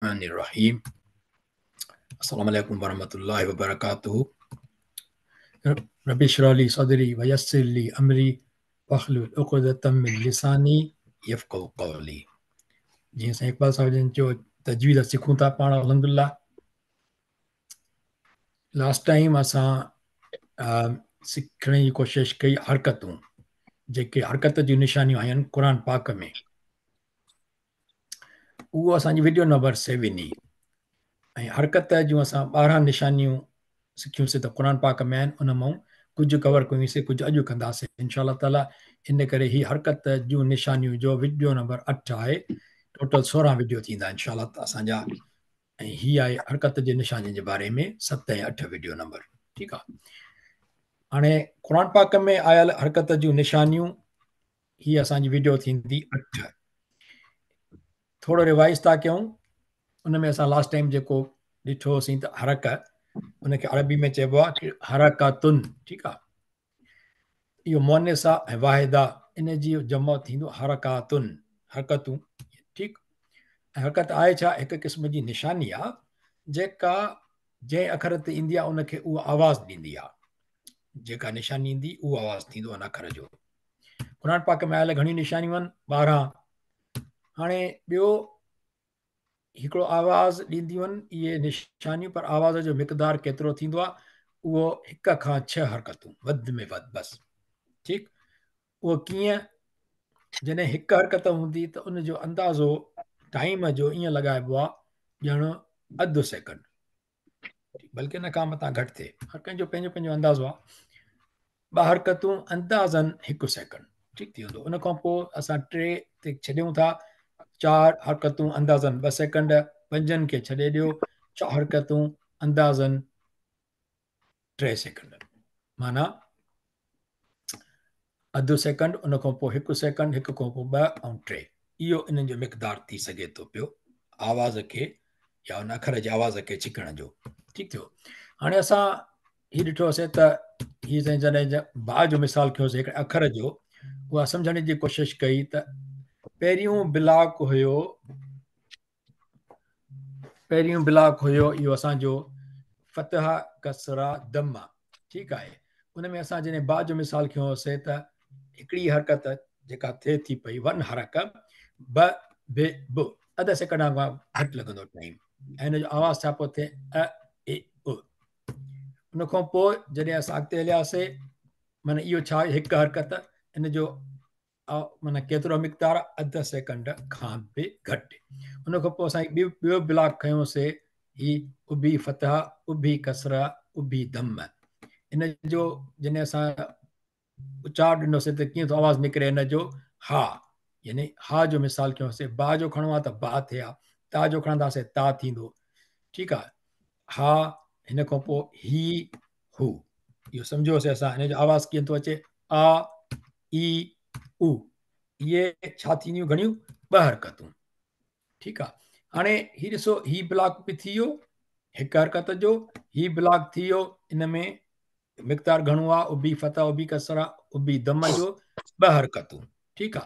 الرحيم. السلام عليڪم ورحمة الله وبرڪاته. رب اشرح لي صدري ويسر لي امري واحلل عقدة من لساني يفقهوا قولي. جيئن سائين اقبال صاحب جن چيو تجويد سکون ٿا پاڻ الحمدلله. لاسٽ ٽائيم اسان سکڻ جي ڪوشش ڪئي حرڪتون، جيڪي حرڪت جون نشانيون آهن قرآن پاڪ ۾، اهو اسان جي وڊيو نمبر 7 هئي. ۽ حرڪت جون اسان 12 نشانيون سکيونسين ته قرآن پاڪ ۾ آهن، ان مان ڪجهه ڪور ڪيونسين، ڪجهه اڄ ڪنداسين انشاء الله تعاليٰ. ان ڪري هي حرڪت جون نشانيون جو وڊيو نمبر 8 آهي، ٽوٽل 16 وڊيو ٿيندا انشاء الله اسان جا. ۽ هي آهي حرڪت جي نشانين جي باري ۾ 7 ۽ 8 وڊيو نمبر. ٺيڪ آهي، هاڻي قرآن پاڪ ۾ آيل حرڪت جون نشانيون هي اسان جي وڊيو ٿيندي 8. ٿورو ريوائز ٿا ڪيون. ان ۾ اسان لاسٽ ٽائيم جيڪو ڏٺوسين ته حرڪ، ان کي عربي ۾ چئبو آهي حرڪتن. ٺيڪ آهي، اهو مؤنث آهي ۽ واحد آهي، ان جي جمع ٿيندو حرڪاتن، حرڪتون. ٺيڪ، ۽ حرڪت آهي ڇا؟ هڪ قسم جي نشاني آهي جيڪا جنهن اکر تي ايندي آهي ان کي اهو آواز ڏيندي آهي. جيڪا نشاني ايندي اهو آواز ٿيندو ان اکر جو. قرآن پاڪ ۾ آيل گهڻيون نشانيون آهن، 12. هاڻي ٻيو هڪڙو آواز ڏينديون آهن اهي نشانيون، پر آواز جو مقدار ڪيترو ٿيندو آهي اهو 1 کان 6 حرڪتون وڌ ۾ وڌ بس. ٺيڪ، اهو ڪيئن؟ جڏهن هڪ حرڪت هوندي ته ان جو اندازو ٽائيم جو ائين لڳائبو آهي ڄڻ اڌ سيڪنڊ، بلڪه ان کان متان گهٽ ٿئي، هر ڪنهن جو پنهنجو پنهنجو اندازو آهي. 2 حرڪتون اندازن 1 سيڪنڊ ٺيڪ ٿي ويندو. ان کان پوء اسان 3 تي ڇڏيون ٿا، 4 حرڪتون اندازن 2 سيڪنڊ، 5 کي ڇڏي ڏيو، 4 حرڪتون اندازن 3 سيڪنڊ، معنيٰ اڌ سيڪنڊ، ان کان پوء 1 سيڪنڊ، 1 کان پوء 2 ۽ 3. اهو انهن جو مقدار ٿي سگهي ٿو پيو آواز کي يا ان اکر جي آواز کي ڇڪڻ جو. ٺيڪ ٿيو. هاڻي اسان هي ڏٺوسين ته هي سائين جڏهن با جو مثال کنيوسين هڪڙي اکر جو، اها سمجهڻ جي ڪوشش ڪئي ته پهريون بلاڪ هيو، پهريون بلاڪ هيو اهو اسان جو فتحه ڪسره ضمه. ٺيڪ آهي، ان ۾ اسان جڏهن با جو مثال کنيوسين ته هڪڙي حرڪت جيڪا ٿئي ٿي پئي ون حرڪ ب ب ب، اڌ سيڪنڊ کان گهٽ لڳندو ٽائيم، ۽ ان جو آواز ڇا پيو ٿئي؟ ا اي ا. ان کان پوء جڏهن اسان اڳتي هلياسي، معنيٰ اهو ڇا هڪ حرڪت، ان جو معنيٰ ڪيترو مقدار؟ اڌ سيڪنڊ کان به گهٽ. ان کان پوء اسان ٻيو بلاڪ کنيوسي، هي اڀي فتحه اڀي ڪسره اڀي ضمه. ان جو جڏهن اسان اچار ڏنوسي ته ڪيئن ٿو آواز نڪري ان جو؟ ها، يعني ها جو مثال کنيوسي، با جو کڻو آ ته با ٿئي ها، تا جو کڻنداسي تا ٿيندو. ٺيڪ آ، ها، هن کان پوء هي هو، اهو سمجهيوسي اسان. هن جو آواز ڪيئن ٿو اچي؟ آ اي او. اهي ڇا ٿينديون؟ گهڻيون؟ 2 حرڪتون. ٺيڪ آ، هاڻي هي ڏسو، هي بلاڪ به ٿي ويو هڪ حرڪت جو، هي بلاڪ ٿي ويو، ان ۾ مقدار گهڻو آ، اڀي فتح اڀي ڪسره اڀي ضمه جو 2 حرڪتون. ٺيڪ آ،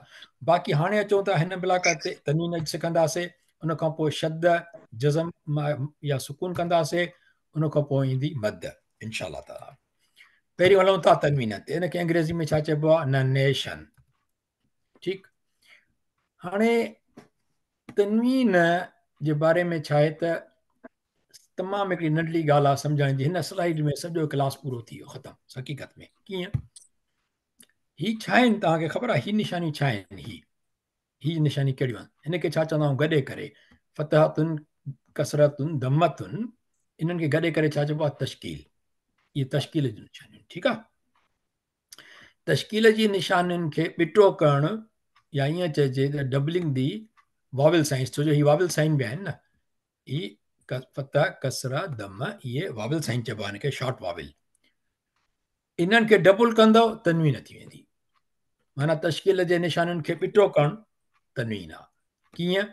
باقي هاڻي اچون ٿا هن بلاڪ تي، تنوين اڄ سکنداسي، ان کان پوء شد جزم يا سڪون ڪنداسي، ان کان پوء ايندي مد انشاء الله تعالي. پهريون هلون ٿا تنوين تي، ان کي انگريزي ۾ ڇا چئبو آ؟ ننيشن. ٺيڪ، هاڻي تنوين جي باري ۾ ڇا آهي ته تمام هڪڙي ننڍڙي ڳالهه آهي سمجهڻ جي. هن سلائيڊ ۾ سڄو ڪلاس پورو ٿي ويو ختم حقيقت ۾. ڪيئن؟ هي ڇا آهن توهان کي خبر آهي؟ هي نشانيون ڇا آهن؟ هي نشاني ڪهڙيون آهن؟ هن کي ڇا چوندا آهيون؟ گڏي ڪري فتحتن ڪسرتن ضمتن، انهن کي گڏي ڪري ڇا چئبو آهي؟ تشڪيل. اهي تشڪيل جون نشانيون. ٺيڪ آهي، تشڪيل جي نشانين کي ٻٽو ڪرڻ يا ائين چئجي ته ڊبلنگ the واول سائنس، ڇو جو هي واول سائن به آهن نه، هي فتح ڪسره ضمه، اهي واول سائن چئبو آهي هن کي، شارٽ واول. انهن کي ڊبل ڪندو تنوين ٿي ويندي. معنيٰ تشڪيل جي نشانين کي ٻٽو ڪرڻ تنوين آهي. ڪيئن؟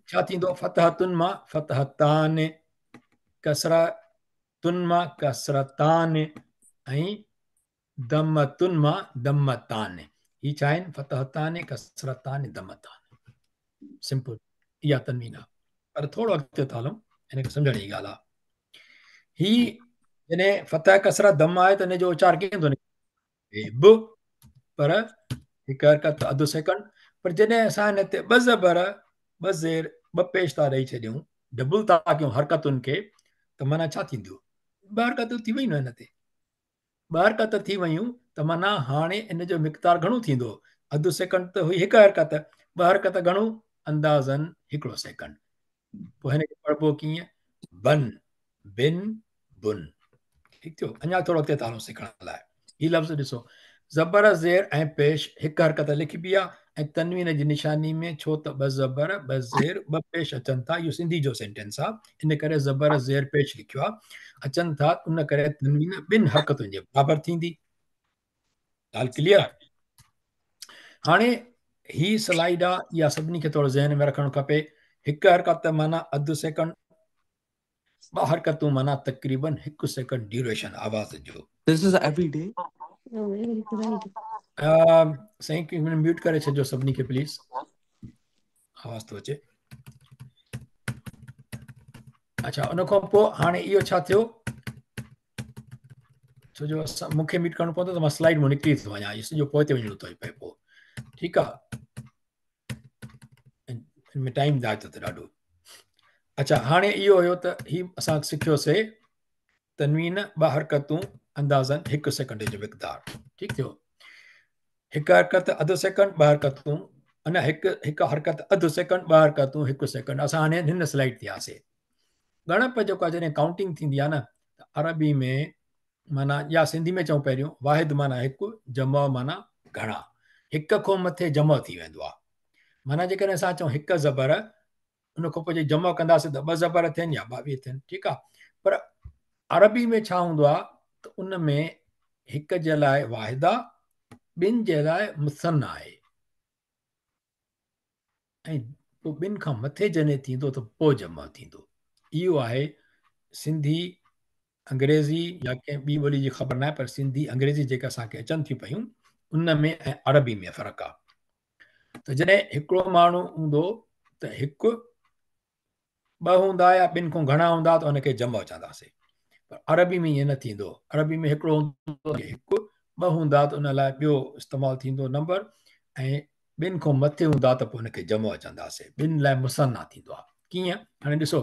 ڇا ٿيندو؟ فتحتن مان فتحتان، ڪسره تن مان ڪسرتان، ۽ ضمتن مان ضمتان. هي ڇا آهن؟ فتحتان، ڪسرتان، ضمتان. سمپل اها تنوين آهي. پر ٿورو اڳتي ٿا هلون، هن کي سمجهڻ جي ڳالهه آهي. هي جڏهن فتح ڪسره دم آهي ته ان جو اچار ڪيئن ٿو نڪري؟ ب، پر هڪ حرڪت اڌ سيڪنڊ. پر جڏهن اسان هن تي ٻه زبر، ٻه زير، ٻه پيش ٿا ڏئي ڇڏيون، ڊبل ٿا ڪيون حرڪتن کي، ته معنيٰ ڇا ٿيندو؟ ٻه حرڪتون ٿي ويون هن تي. ٻه حرڪت ٿي ويون ته معنيٰ هاڻي ان جو مقدار گهڻو ٿيندو؟ اڌ سيڪنڊ ته هئي هڪ حرڪت، ٻه حرڪت گهڻو؟ اندازن هڪڙو سيڪنڊ. پوء هن کي پڙهبو ڪيئن؟ بن، بن، بن. ٺيڪ ٿيو؟ اڃا ٿورو اڳتي ٿا هلون سکڻ لاء. هي لفظ ڏسو، زبر، زير ۽ پيش هڪ حرڪت لکبي آهي ۽ تنوين جي نشاني ۾ ڇو ته ٻه زبر، ٻه زير، ٻه پيش اچن ٿا، اهو سنڌي جو سينٽينس آهي، ان ڪري زبر، زير، پيش لکيو آهي، اچن ٿا، ان ڪري تنوين ٻن حرڪتن جي برابر ٿيندي. ڳالهه ڪليئر؟ هاڻي هي سلائيڊ آ، اها سڀني کي ٿورو ذهن ۾ رکڻ کپي. هڪ حرڪت معنيٰ اڌ سيڪنڊ، ٻه حرڪتون معنيٰ تقريبن هڪ سيڪنڊ ڊيوريشن آواز جو. This is every day. سائين ميوٽ ڪري ڇڏجو سڀني کي پليز، آواز ٿو اچي. اچھا ان کان پوء هاڻي اهو ڇا ٿيو، ڇو جو مون کي ميوٽ ڪرڻو پوندو ته مان سلائيڊ مان نڪري ٿو وڃان، اهو سڄو پوئتي وڃڻو ٿو پئي پوء. ٺيڪ آ، ان ۾ ٽائيم ضايع ٿو ٿئي ڏاڍو. اچھا هاڻي اهو هيو ته هي اسان سکيوسي تنوين ٻه حرڪتون اندازن هڪ سيڪنڊ جو مقدار. ٺيڪ ٿيو، هڪ حرڪت اڌ سيڪنڊ، ٻه حرڪتون انا هڪ هڪ حرڪت اڌ سيڪنڊ، ٻه حرڪتون هڪ سيڪنڊ. اسان هاڻي هن سلائيڊ تي آسي. ڳڻپ جيڪو آهي جڏهن ڪائونٽنگ ٿيندي آهي نه ته عربي ۾ معنيٰ يا سنڌي ۾ چئون پهريون واحد معنيٰ هڪ، جمع معنيٰ گهڻا، هڪ کان مٿي جمع ٿي ويندو آهي. معنيٰ جيڪڏهن اسان چئون هڪ زبر، ان کان پوء جي جمع ڪنداسين ته ٻه زبر ٿين يا 22 ٿين. ٺيڪ آهي، پر عربي ۾ ڇا هوندو آهي ته ان ۾ هڪ جي لاء واحد آهي، ٻن جي لاء مثنيٰ آهي، ۽ پوء ٻن کان مٿي جڏهن ٿيندو ته پوء جمع ٿيندو. اهو آهي سنڌي، انگريزي يا ڪنهن ٻي ٻولي جي خبر ناهي، پر سنڌي انگريزي جيڪا اسان کي اچن ٿيون پيون ان ۾ ۽ عربي ۾ فرق آهي. ته جڏهن هڪڙو ماڻهو هوندو ته هڪ، ٻه هوندا يا ٻن کان گهڻا هوندا ته ان کي جمع چونداسين. پر عربي ۾ ائين نه ٿيندو. عربي ۾ هڪڙو هوندو هڪ، ٻه هوندا ته ان لاء ٻيو استعمال ٿيندو نمبر، ۽ ٻن کان مٿي هوندا ته پوء ان کي جمع چونداسين. ٻن لاء مثنيٰ ٿيندو آهي. ڪيئن؟ هاڻي ڏسو،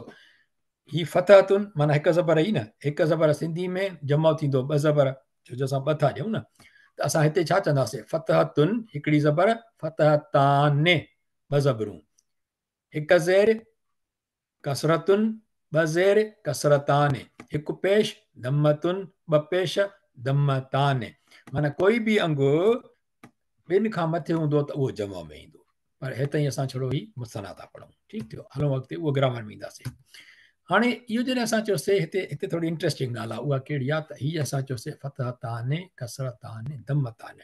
هي فتحتن معنيٰ هڪ زبر ئي نه، هڪ زبر سنڌي ۾ جمع ٿيندو ٻه زبر، ڇو جو اسان ٻه ٿا ڏيون نه، ته اسان هتي ڇا چونداسين؟ فتحتن هڪڙي زبر، فتحتان ٻه زبرون، هڪ زير ڪسرتن، ٻه زير ڪسرتان، هڪ پيش ضمتن، ٻه پيش ضمتان. معنيٰ ڪوئي به انگ ٻن کان مٿي هوندو ته اهو جمع ۾ ايندو، پر هتائين اسان ڇڙو هي مثنيٰ ٿا پڙهون. ٺيڪ ٿيو، هلون اڳتي، اهو گرامر ۾ اينداسين. هاڻي اهو جڏهن اسان چيوسي، هتي ٿوري انٽريسٽنگ ڳالهه آهي، اها ڪهڙي آهي ته هي اسان چيوسي فتحتان ڪسرتان ضمتان،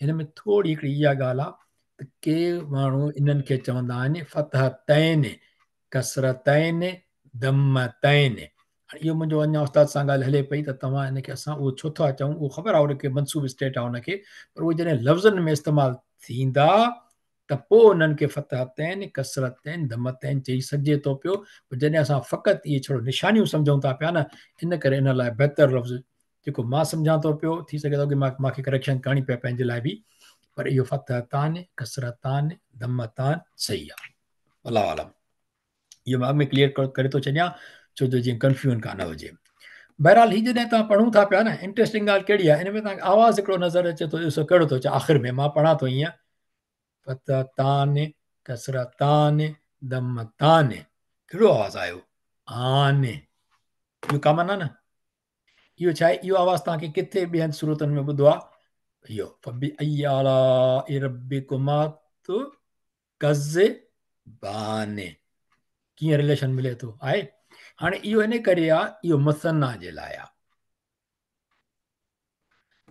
هن ۾ ٿوري هڪڙي اها ڳالهه آهي ته ڪي ماڻهو انهن کي چوندا آهن فتحتين ڪسرتين ضمتين. هاڻي اهو منهنجو اڃا استاد سان ڳالهه هلي پئي ته توهان ان کي اسان اهو ڇو ٿا چئون، اهو خبر آهي ان کي منسوب اسٽيٽ آهي ان کي، پر اهي جڏهن لفظن ۾ استعمال ٿيندا ته پوء انهن کي فتحتين ڪسرتين ضمتين چئي سگهجي ٿو پيو، پر جڏهن اسان فقط اهي ڇڙو نشانيون سمجهون ٿا پيا نه، ان ڪري ان لاء بهتر لفظ جيڪو مان سمجهان ٿو پيو، ٿي سگهي ٿو ڪي مان کي ڪريڪشن ڪرڻي پئي پنهنجي لاء به، پر اهو فتحتان ڪسرتان ضمتان صحيح آهي. والله اعلم. اهو مان اڳ ۾ ڪليئر ڪري ٿو ڇڏيان ڇو جو جيئن ڪنفيوزن ڪا نه هجي. بهرحال هي جڏهن توهان پڙهون ٿا پيا نه، انٽريسٽنگ ڳالهه ڪهڙي آهي، ان ۾ توهان کي آواز هڪڙو نظر اچي ٿو، ڏسو ڪهڙو ٿو اچي آخر ۾ مان پڙهان ٿو هيئن فتحتان ڪسرتان ضمتان، ڪهڙو آواز آيو؟ آن. اهو ڪامن آهي نه؟ اهو ڇا آهي؟ اهو آواز توهان کي ڪٿي ٻين صورتن ۾ ٻڌو آهي؟ اهو فبأي آلاء ربڪما تڪذبان، ڪيئن رليشن ملي ٿو؟ آهي هاڻي اهو ان ڪري آهي، اهو مثنيٰ جي لاء آهي.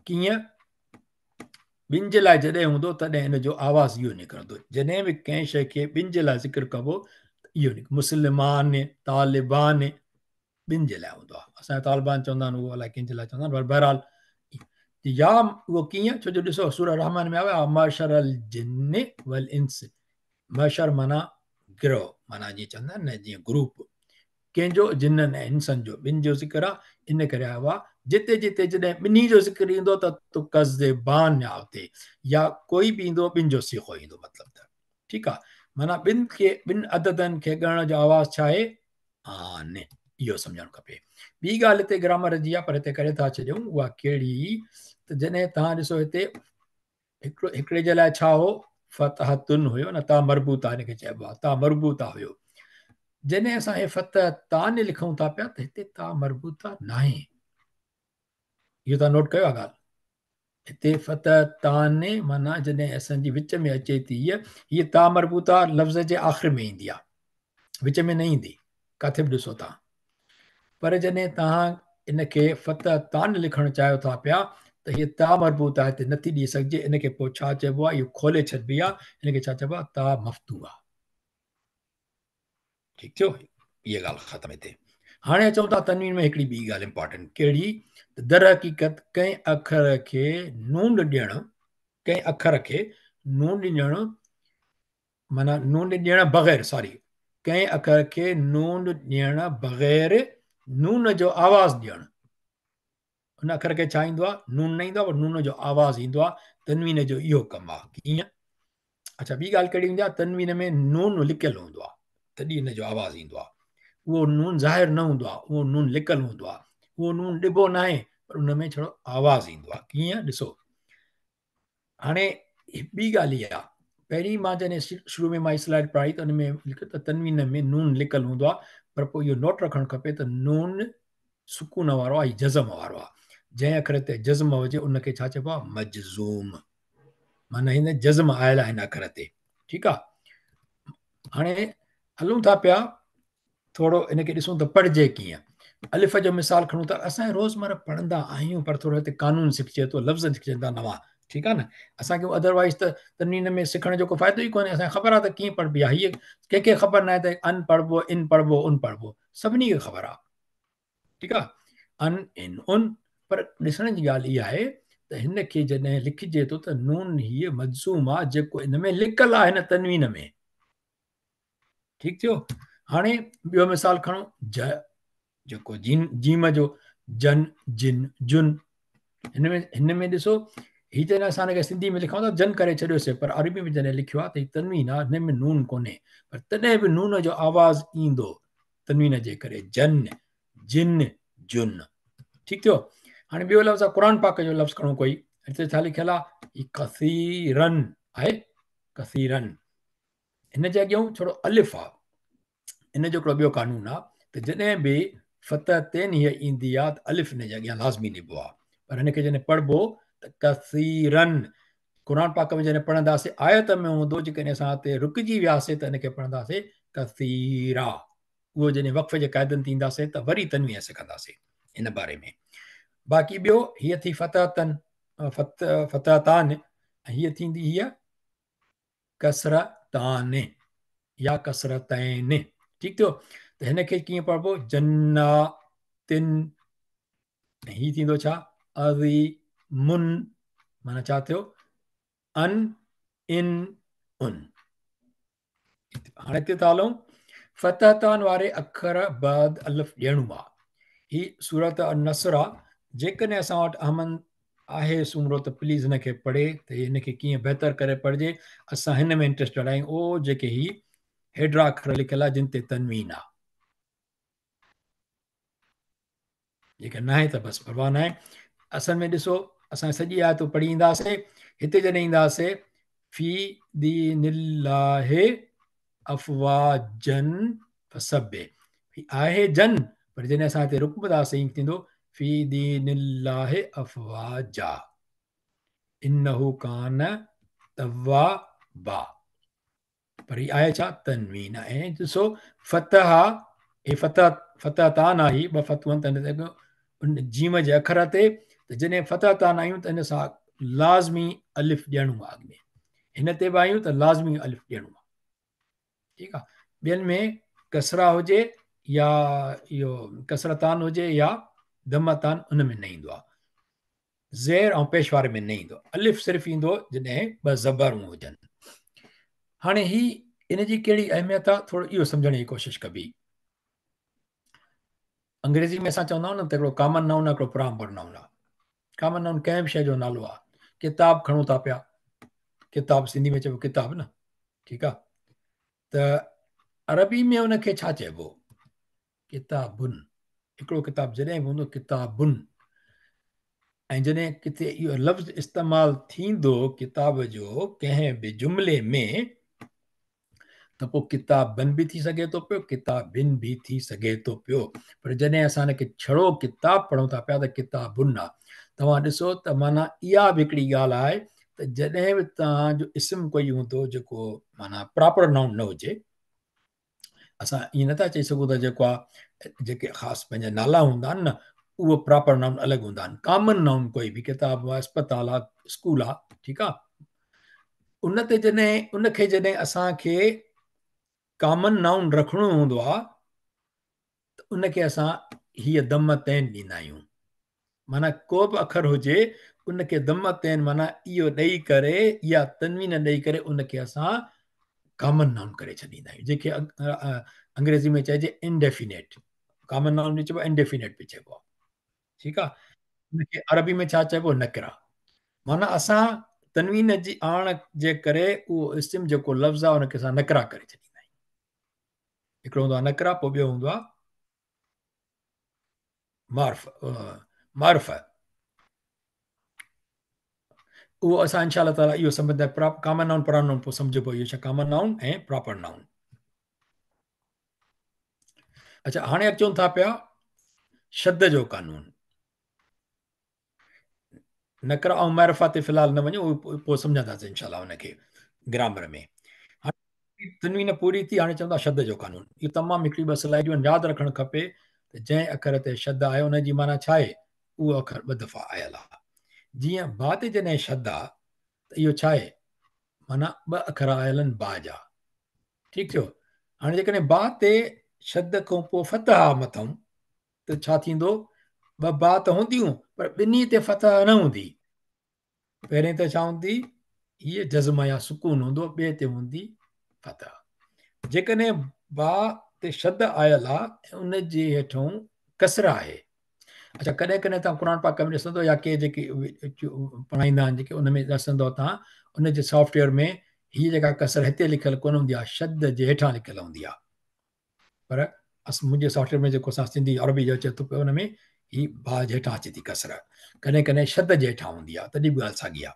ڪيئن؟ ٻن جي لاء جڏهن هوندو تڏهن ان جو آواز اهو نڪرندو. جڏهن به ڪنهن شيء کي ٻن جي لاء ذڪر ڪبو ته اهو نڪرندو. مسلمان، طالبان، ٻن جي لاء هوندو آهي. اسان جا طالبان چوندا آهن، اهو الائي ڪنهن جي لاء چوندا آهن، پر بهرحال يا اهو ڪيئن؟ ڇو جو ڏسو سوره رحمان ۾ آيو آهي معشر الجن والانس، معشر معنيٰ گروه، معنيٰ جيئن چوندا آهن نه جيئن گروپ، ڪنهن جو؟ جنن ۽ انسن جو، ٻن جو ذڪر آ، ان ڪري آيو آ، جتي جتي جڏهن ٻنهي جو ذڪر ايندو ته تڪذبان آ اتي، يا ڪوئي به ايندو ٻن جو صيغو ايندو، مطلب ته ٺيڪ آ، معنيٰ ٻن کي ٻن عددن کي ڳڻڻ جو آواز ڇا آهي؟ آن. اهو سمجهڻ کپي. ٻي ڳالهه هتي گرامر جي آ پر هتي ڪري ٿا ڇڏيون، اها ڪهڙي ته جڏهن توهان ڏسو هتي هڪڙو هڪڙي جي لاء ڇا هو؟ فتحتن هيو نه، تا مربوطه هن کي چئبو آهي، تا مربوطه هيو. جڏهن اسان هي فتح تان لکون ٿا پيا ته هتي تا مربوطه ناهي. اهو تان نوٽ ڪيو آ ڳالهه؟ هتي فتح تان معنيٰ جڏهن اسان جي وچ ۾ اچي ٿي هيء، هيء تا مربوطه لفظ جي آخر ۾ ايندي آ، وچ ۾ نه ايندي، ڪاٿي به ڏسو تان. پر جڏهن توهان ان کي فتح تان لکڻ چاهيو ٿا پيا ته هيء تا مربوطه هتي نٿي ڏئي سگهجي، ان کي پوء ڇا چئبو آهي؟ اهو کولي ڇڏبي آهي، ان کي ڇا چئبو آهي؟ تا مفتوحه. ٺيڪ ٿيو، هيء ڳالهه ختم هتي. هاڻي اچون ٿا تنوين ۾ هڪڙي ٻي ڳالهه امپارٽنٽ، ڪهڙي؟ ته درحقيقت ڪنهن اکر کي نون ڏيڻ، ڪنهن اکر کي نون ڏيڻ معنيٰ نون ڏيڻ بغير، سوري، ڪنهن اکر کي نون ڏيڻ بغير نون جو آواز ڏيڻ، ان اکر کي ڇا ايندو آهي؟ نون نه ايندو آهي پر نون جو آواز ايندو آهي. تنوين جو اهو ڪم آهي. ڪيئن؟ اڇا ٻي ڳالهه ڪهڙي هوندي آهي؟ تنوين ۾ نون لڪيل هوندو آهي تڏهن ان جو آواز ايندو آهي. اهو نون ظاهر نه هوندو آهي، اهو نون لڪل هوندو آهي، اهو نون ڏبو ناهي پر ان ۾ ڇڙو آواز ايندو آهي. ڪيئن؟ ڏسو هاڻي ٻي ڳالهه اها، پهرين مان جڏهن شروع ۾ مان سلائيڊ پڙهائي ته ان ۾ لکيو ته تنوين ۾ نون لڪل هوندو آهي، پر پوء اهو نوٽ رکڻ کپي ته نون سڪون وارو آهي، جزم وارو آهي. جنهن اکر تي جزم هجي ان کي ڇا چئبو آهي؟ مجزوم. معنيٰ هن جزم آيل آهي هن اکر تي. ٺيڪ آهي، هاڻي هلون ٿا پيا ٿورو ان کي ڏسون ته پڙهجي ڪيئن. الف جو مثال کڻون ته اسان روزمره پڙهندا آهيون پر ٿورو هتي قانون سکجي ٿو، لفظ سکجن ٿا نوان. ٺيڪ آهي نه، اسان کي ادروائز ته تنوين ۾ سکڻ جو ڪو فائدو ئي ڪونهي. اسان کي خبر آهي ته ڪيئن پڙهبي آهي، هيء ڪنهن کي خبر ناهي ته ان پڙهبو، ان پڙهبو، ان پڙهبو، سڀني کي خبر آهي. ٺيڪ آهي، ان، ان، ان. پر ڏسڻ جي ڳالهه اها آهي ته هن کي جڏهن لکجي ٿو ته نون هيء مجزوم آهي جيڪو ان ۾ لڪل آهي هن تنوين ۾. ٺيڪ ٿيو، هاڻي ٻيو مثال کڻو، ج جيڪو جين جيم جو جن جن جن، هن ۾ ڏسو هي جڏهن اسان هن کي سنڌي ۾ لکون ٿا جن ڪري ڇڏيوسي، پر عربي ۾ جڏهن لکيو آهي ته هي تنوين آهي، هن ۾ نون ڪونهي، پر تڏهن به نون جو آواز ايندو تنوين جي ڪري، جن جن جن. ٺيڪ ٿيو، هاڻي ٻيو لفظ آهي قرآن پاڪ جو لفظ کڻو ڪوئي، هتي ڇا لکيل آهي؟ هي ڪثيرن آهي، ڪثيرن هن جي اڳيان ڇڙو الف آ. ان جو هڪڙو ٻيو قانون آ ته جڏهن به فتح تين هيء ايندي آ ته الف هن جي اڳيان لازمي ڏبو آ، پر هن کي جڏهن پڙهبو ته ڪثيرن قرآن پاڪ ۾ جڏهن پڙهنداسي آيت ۾ هوندو، جيڪڏهن اسان هتي رڪجي وياسي ته هن کي پڙهنداسي ڪثيرا، اهو جڏهن وقف جي قاعدن تي اينداسي ته وري تنوين سکنداسي هن باري ۾. باقي ٻيو هيء ٿي فتح تن، فتح تان، ۽ هيء ٿيندي هيء ڪسرتان يا ڪسرتين. ٺيڪ ٿيو، ته هن کي ڪيئن پڙهبو؟ جناتن، ۽ هي ٿيندو ڇا؟ عظيمن، معنيٰ ڇا ٿيو؟ ان، ان، ان. هاڻي هتي ٿا هلون، فتحتان واري اکر بعد الف ڏيڻو آ. هي سورت النصر آ. جيڪڏهن اسان وٽ احمد آهي سومرو ته پليز هن کي پڙهي ته هن کي ڪيئن بهتر ڪري پڙهجي. اسان هن ۾ انٽريسٽيڊ آهيون، او جيڪي هي هيڊرا اکر لکيل آ جن تي تنوين آ. جيڪا ناهي ته بس پرواهه ناهي. اصل ۾ ڏسو اسان سڄي آيت پڙهي اينداسي، هتي جڏهن اينداسي في دين الله افواجن فسبح، هي آهي جن، پر جڏهن اسان هتي رڪبنداسين ائين ٿيندو في دين الله افواجا انه ڪان توابا، پر هي آهي ڇا؟ تنوين. ۽ ڏسو فتح هي فتح فتح تان آهي، ٻه فتحون تن تي ان جيم جي اکر تي، ته جڏهن فتح تان آيون ته ان سان لازمي الف ڏيڻو آهي اڳ ۾ هن تي به آيون ته لازمي الف ڏيڻو آهي. ٺيڪ آهي، ٻين ۾ ڪسرا هجي يا اهو ڪسرتان هجي يا ضمتان ان ۾ نه ايندو آهي، زير ۽ پيش واري ۾ نه ايندو، الف صرف ايندو جڏهن ٻه زبرون هجن. هاڻي هي ان جي ڪهڙي اهميت آهي، ٿورو اهو سمجهڻ جي ڪوشش ڪبي. انگريزي ۾ اسان چوندا آهيون نه ته هڪڙو ڪامن نائون آهي، هڪڙو پراپر نائون آهي. ڪامن نائون ڪنهن به شيء جو نالو آهي. ڪتاب کڻون ٿا پيا، ڪتاب سنڌي ۾ چئبو ڪتاب نه، ٺيڪ آهي. ته عربي ۾ ان کي ڇا چئبو؟ ڪتابن. هڪڙو ڪتاب جڏهن به هوندو ڪتابن، ۽ جڏهن ڪٿي اهو لفظ استعمال ٿيندو ڪتاب جو ڪنهن به جملي ۾ ته پوء ڪتابن به ٿي سگهي ٿو پيو، ڪتابن به ٿي سگهي ٿو پيو. پر جڏهن اسان هن کي ڇڙو ڪتاب پڙهون ٿا پيا ته ڪتابن آ. توهان ڏسو ته معنيٰ اها به هڪڙي ڳالهه آهي ته جڏهن به توهان جو اسم ڪوئي هوندو جيڪو معنيٰ پراپر نائون نه هجي، اسان ائين نٿا چئي سگهون ته جيڪو آ جيڪي خاص پنهنجا نالا هوندا آهن نه اهو پراپر نائون الڳ هوندا آهن. ڪامن نائون ڪوئي به ڪتاب آ، اسپتال آ، اسڪول آ، ٺيڪ آ، ان تي جڏهن ان کي جڏهن اسان کي ڪامن نائون رکڻو هوندو آ ته ان کي اسان هيء ضمتين ڏيندا آهيون. معنيٰ ڪو به اکر هجي ان کي ضمتين معنيٰ اهو ڏئي ڪري يا تنوين ڏئي ڪري ان کي اسان ڪامن نائون ڪري ڇڏيندا آهيون، جنهن کي انگريزي ۾ چئجي انڊيفينيٽ. ڪامن نائون به چئبو آهي، انڊيفينيٽ به چئبو آهي، ٺيڪ آهي. ان کي عربي ۾ ڇا چئبو؟ نڪره. معنيٰ اسان تنوين جي آڻ جي ڪري اهو اسم جيڪو لفظ آهي ان کي اسان نڪره ڪري ڇڏيندا آهيون. هڪڙو هوندو آهي نڪره، پوء ٻيو هوندو آهي معرفه. اهو اسان انشاء الله تعالي اهو سمجھندا ڪامن نائون پراپر نائون پوء سمجھبو اهو ڇا ڪامن نائون ۽ پراپر نائون. اچھا هاڻي اچون ٿا پيا شد جو قانون. نڪره ۽ معرفه تي في الحال نه وڃو، پوء سمجھنداسين انشاء الله ان کي گرامر ۾. هاڻي تنوين پوري ٿي، هاڻي چوندا شد جو قانون. اهو تمام هڪڙي ٻه سلائيڊون ياد رکڻ کپي ته جنهن اکر تي شد آهي ان جي معنيٰ ڇا آهي؟ اهو اکر ٻه دفعا آيل آهي. جيئن با تي جڏهن شد آ ته اهو ڇا آهي؟ معنيٰ ٻه اکر آيل آهن با جا. ٺيڪ ٿيو. هاڻي جيڪڏهن با تي شد کان پوء فتح آ مٿئون ته ڇا ٿيندو؟ ٻه با ته هونديون پر ٻنهي تي فتح نه هوندي. پهرين تي ڇا هوندي؟ هيء جزم يا سڪون هوندو، ٻئي تي هوندي فتح. جيڪڏهن با تي شد آيل آ ۽ ان جي هيٺون ڪسره آهي. اڇا ڪڏهن ڪڏهن توهان قرآن پاڪ ۾ ڏسندو يا ڪي جيڪي پڙهائيندا آهن جيڪي ان ۾ ڏسندو توهان ان جي سافٽويئر ۾ هيء جيڪا ڪسر هتي لکيل ڪونه هوندي آ، شد جي هيٺان لکيل هوندي آ. پر منهنجي سافٽويئر ۾ جيڪو اسان سنڌي عربي جو اچي ٿو پيو ان ۾ هي با جي هيٺان اچي ٿي ڪسره، ڪڏهن ڪڏهن شد جي هيٺان هوندي آهي، تڏهن به ڳالهه ساڳي آهي.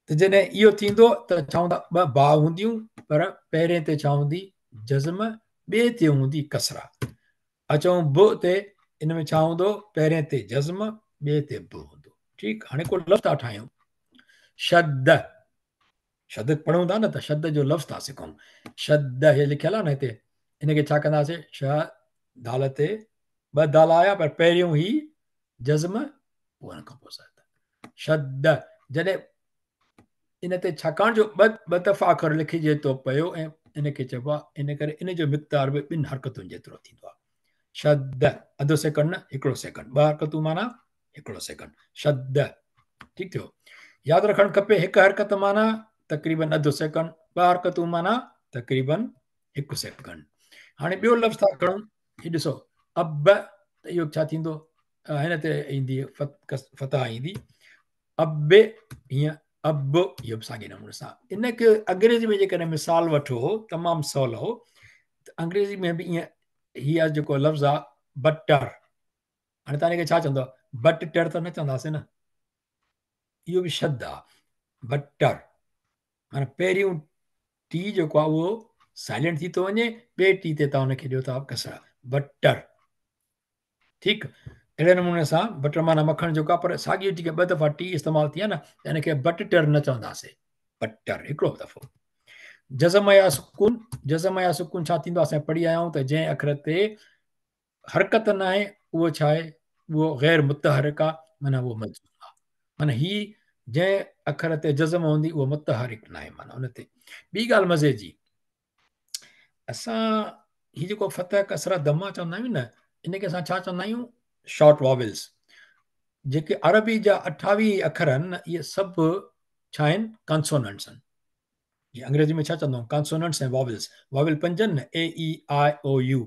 ته جڏهن اهو ٿيندو ته ڇا هوندا؟ ٻه با هونديون پر پهرين تي ڇا هوندي؟ جزم، ٻئي تي هوندي ڪسره. اچون ب تي، ان ۾ ڇا هوندو؟ پهرين تي جزم، ٻئي تي ب هوندو. ٺيڪ، هاڻي ڪو لفظ ٿا ٺاهيون. شد، شد پڙهون ٿا نه ته شد جو لفظ ٿا سکون. شد هي لکيل آهي نه هتي، ان کي ڇا ڪنداسين؟ ش دال تي ٻه دال آيا پر پهريون هي جزم پوء ان کان پوء شد. شد جڏهن ان تي ڇاڪاڻ جو ٻه ٻه دفعا اکر لکجي ٿو پيو ۽ ان کي چئبو آهي، ان ڪري ان جو مقدار به ٻن حرڪتن جيترو ٿيندو آهي. شد اڌ سيڪنڊ نه هڪڙو سيڪنڊ، ٻه حرڪتون معنيٰ هڪڙو سيڪنڊ. شد ٺيڪ ٿيو. ياد رکڻ کپي هڪ حرڪت معنيٰ تقريبن اڌ سيڪنڊ، ٻه حرڪتون معنيٰ تقريبن هڪ سيڪنڊ. هاڻي ٻيو لفظ ٿا کڻون، هي ڏسو اب، ته اهو ڇا ٿيندو؟ هن تي ايندي فتح ايندي اب، هيئن اب، اهو به ساڳي نموني سان. ان کي انگريزي ۾ جيڪڏهن مثال وٺو تمام سولو، ته انگريزي ۾ به ائين هي جيڪو لفظ آ بٽر، هاڻي توهان کي ڇا چوندو؟ بٽ ٽر ته نه چونداسين نه، اهو به شد آ بٽر، معنيٰ پهريون ٽي جيڪو آ اهو سائلنٽ ٿي ٿو وڃي، ٻئي ٽي تي توهان ان کي ڏيو ٿا ڪسرا بٽر. ٺيڪ اهڙي نموني سان بٽر معنيٰ مکڻ جيڪو آ، پر ساڳيو جيڪي ٻه دفعا ٽي استعمال ٿي آ نه ته ان کي بٽ ٽر نه چونداسين، بٽر هڪڙو دفعو. جزم يا سڪون، جزم يا سڪون ڇا ٿيندو؟ اسان پڙهي آيا آهيون ته جنهن اکر تي حرڪت ناهي اهو ڇا آهي؟ اهو غير متحرڪ آ، معنيٰ اهو مجزوم آ. معنيٰ هي جنهن اکر تي جزم هوندي اهو متحرڪ ناهي، معنيٰ ان تي. ٻي ڳالهه مزي جي، اسان هي جيڪو فتح ڪسره ضمه چوندا آهيون نه، ان کي اسان ڇا چوندا آهيون؟ Short vowels. جيڪي عربي جا 28 اکر آهن نه، اهي سڀ ڇا آهن؟ ڪانسوننٽس آهن. هي انگريزي ۾ ڇا چوندا آهيون ڪانسوننٽس ۽ واولز، واول پنج آهن نه اي اي آء او يو،